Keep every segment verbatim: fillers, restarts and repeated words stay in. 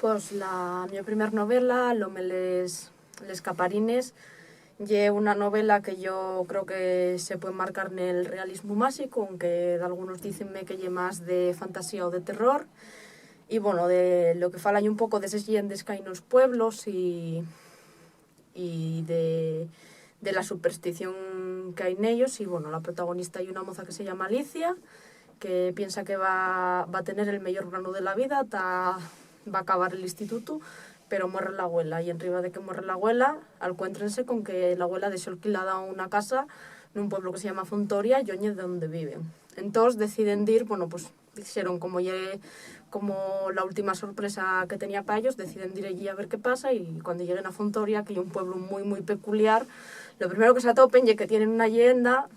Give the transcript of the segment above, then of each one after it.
Pues la mi primer novela, L'home les, les caparines, ye una novela que yo creo que se puede marcar nel realismu máxico, aunque dalgunos dícenme que ye más de fantasía o de terror. Y bueno, de lo que falan un poco d'eses lleyendes qu'hai nos pueblos y, y de, de la superstición qu'hai nellos. Y bueno, la protagonista ye una moza que se llama Alicia, que piensa que va, va tener el meyor granu de la vida, ta, va acabar el institutu, pero muerre la abuela. Y enriba de que muerre la abuela, alcuéntrense con que la abuela dexó alquilada una casa nun pueblo que se llama Fontoria, lloñe d'onde viven. Entós deciden dir, bueno, pues, dixeron, como ye como la última sorpresa que tenía pa ellos, deciden dir allí a ver qué pasa. Y cuando lleguen a Fontoria, que ye un pueblo muy, muy peculiar, lo primero que s'atopen ye que tienen una leyenda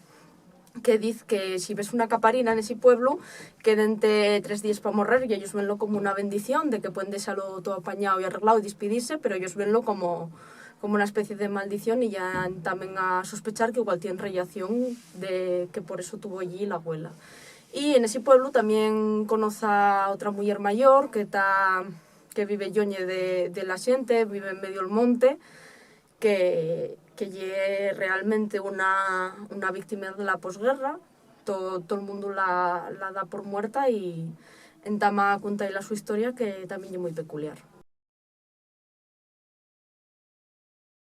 que diz que si ves una caparina nesi pueblu, quédente tres díes pa morrer, y ellos venlo como una bendición de que pueden dexalo todo apañao y arreglao y dispidirse, pero ellos venlo como, como una especie de maldición, y ya entamen a sospechar que igual tienen rellación, de que por eso tuvo allí la abuela. Y en ese pueblo también conoce a otra mujer mayor que ta, que vive lloñe de, de la xente, vive en medio del monte, que, que ye realmente una, una víctima de la posguerra. To-, todo el mundo la, la da por muerta y entama a contar la su historia, que también es muy peculiar.